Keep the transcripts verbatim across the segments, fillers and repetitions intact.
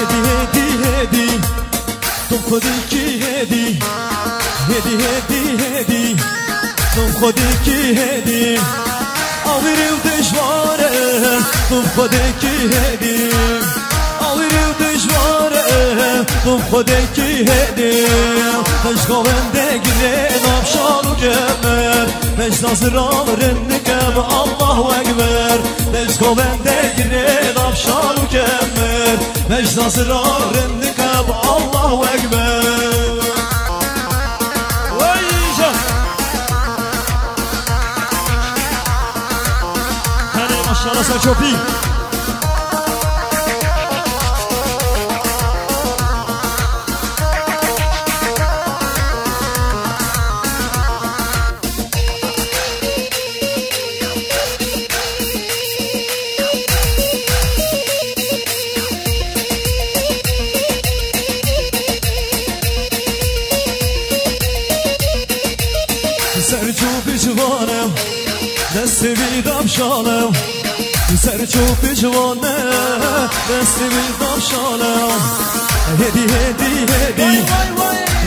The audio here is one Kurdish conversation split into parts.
Hêdî, hêdî, hêdî, tu xwedekî hêdî. Hêdî, hêdî, hêdî, tu xwedekî hêdî. Awirê û dijwar e, tu xwedekî hêdî. Awirê û dijwar e, tu xwedekî hêdî. Te ji govendê girê nav şal û kemer. Te ji zazira rindik e bi Allahu Ekber. Te ji govendê girê nav şal û kemer. Te ji zazira rindik e bi Allahu Ekber. Wey can. Hadi maşallah, sen çok iyi. Ser çû pişvan e, destê wî davşal e. Ser çû pişvan e, destê wî davşal e. Hêdî, hêdî, hêdî.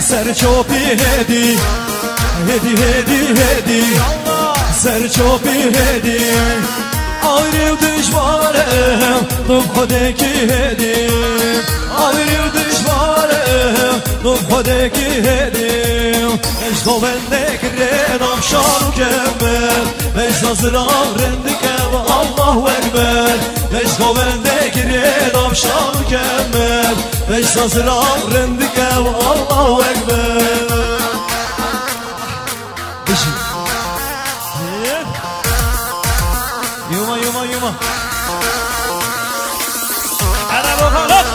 Ser çopî hêdî. Hêdî, hêdî, hêdî. Ser çopî hêdî. Ayrî û dijwar e, tu xwedekî hêdî. Ayrî û dijwar e, tu xwedekî hêdî. Ji govendek rê nav şal û kemer. Vej zazira rindik e, Allahu Ekber. Vej govendek rê nav şal û kemer. Vej zazira rindik e, Allahu Ekber. Bijî. Yuma, yuma, yuma. Erebo xalq.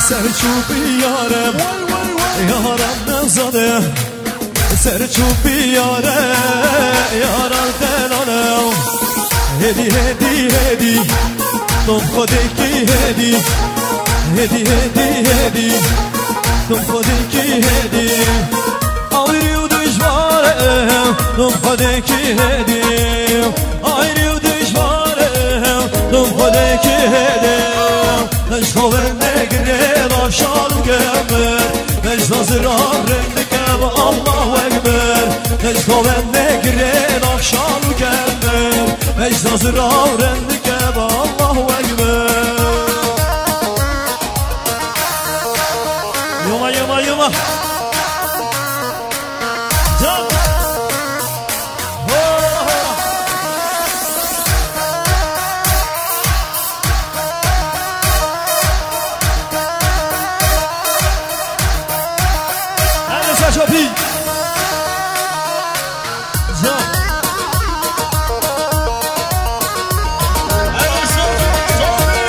Ser çû bî yare, yaran nezane. Ser çû bî yare, yaran delale. Hêdî, hêdî, hêdî, tu xwedekî hêdî. Hêdî, hêdî, hêdî, tu xwedekî hêdî. Ayrî û dijwar e, tu xwedekî hêdî. Ayrî û dijwar e, tu xwedekî hêdî. Ji xwe wendegirê nav şal û kemer. Vej zazira rindik e, Allahu Ekber. Vej xwe wendegirê nav şal û kemer. Vej zazira rindik e, Allahu Ekber. Yuma, yuma, yuma. Can. Hadi Saço Pi. Can. Hadi Saço Pi.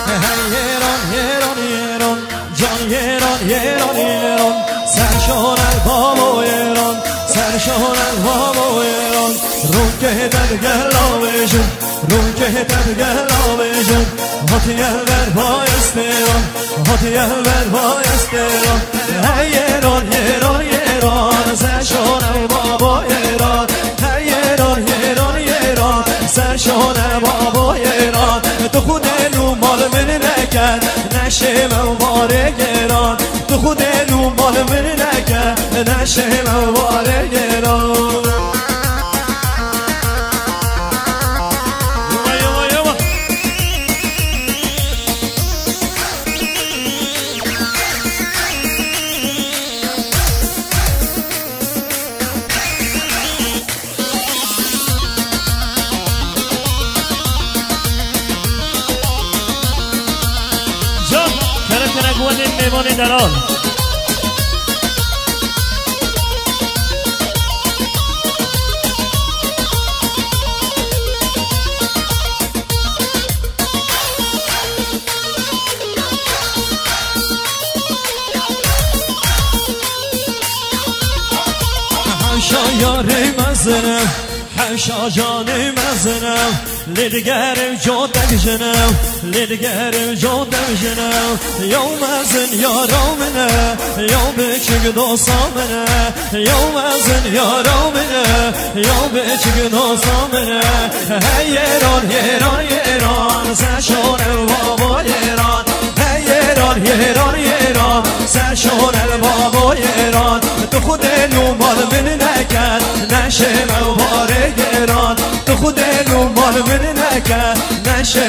Hey, hey, yeran, yeran, yeran. Can yeran, yeran, yeran. Ser şonel babo yeran. Ser şonel babo yeran. Rûnkê te digel avêjin. Rûnkê te digel avêjin. Hatiye ber bayesteran. Hatiye ber bayesteran. Hey yeran, yeran, yeran. Ser şonel babo yeran. Hey yeran, yeran, yeran. Ser şonel babo yeran. Tu xwedê nû mal min neke. Neşê me warê geran. Tu xwedê nû mal min neke, neşê me warê geran. Yuma, yuma, yuma. Can, kerem kerem guhedên mêvanê delal. Yarê mezin e, hevşa canê mezin e, lê digerim cot devjin e, lê digerim cot devjin e. Yaw mezin yara min e, yaw biçik dosta min e, yaw mezin yara min e, yaw biçik dosta min e. Hey Êran, Êran, Êran, ser şonel babo Êran. Hey Êran, Êran, Êran, ser şonel babo Êran. Tu xudê nû mal min neket, neşê me û barê Êran. Tu xudê nû mal min neket, neşê